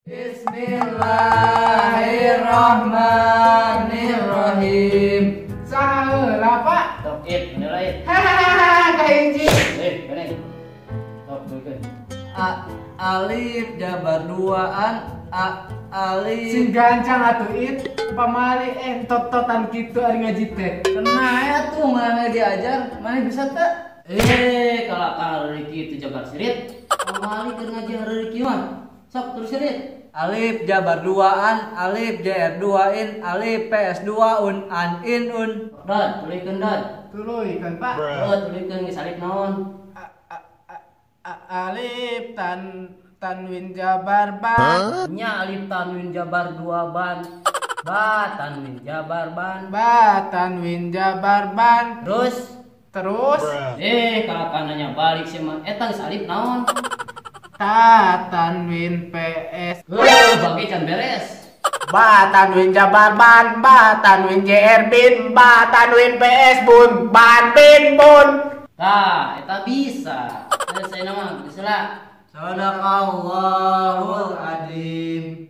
Bismillahirrahmanirrahim. Saheula, Pak. Tok it, mana it? Hahaha, kahiji. Eh, mana? Tok tuluykeun. A alif jabar duaan a alif. Sing gancang atuh it, pamali entot-totan kitu ari ngaji teh. Kena atuh mana diajar, mana bisa teu? Eh, kalau hareureui kitu jabar sirit. Pamali keur ngaji hareureui kieu mah. Sok terus sirit. Alif jabar duaan, alif jr dua in, alif ps dua un, an in un. Dod, tuluykeun dod. Tuluykeun, Pak. Heeh, tuluykeun geus alif naon? Alif tanwin jabar ban. Nya alif tanwin jabar dua ban. Ba tanwin jabar ban. Ba tanwin jabar ban. Terus terus. Eh, kalau kananya balik sih mah eta geus alif naon? Ta tanwin PS. Heuh, bagi can beres. Ba tanwin jabar ban, ba tanwin JR bin, ba tanwin PS bun, ban bin bun. Tah, eta bisa. Terus saya nama geus lah. Sadaqallahul adzim.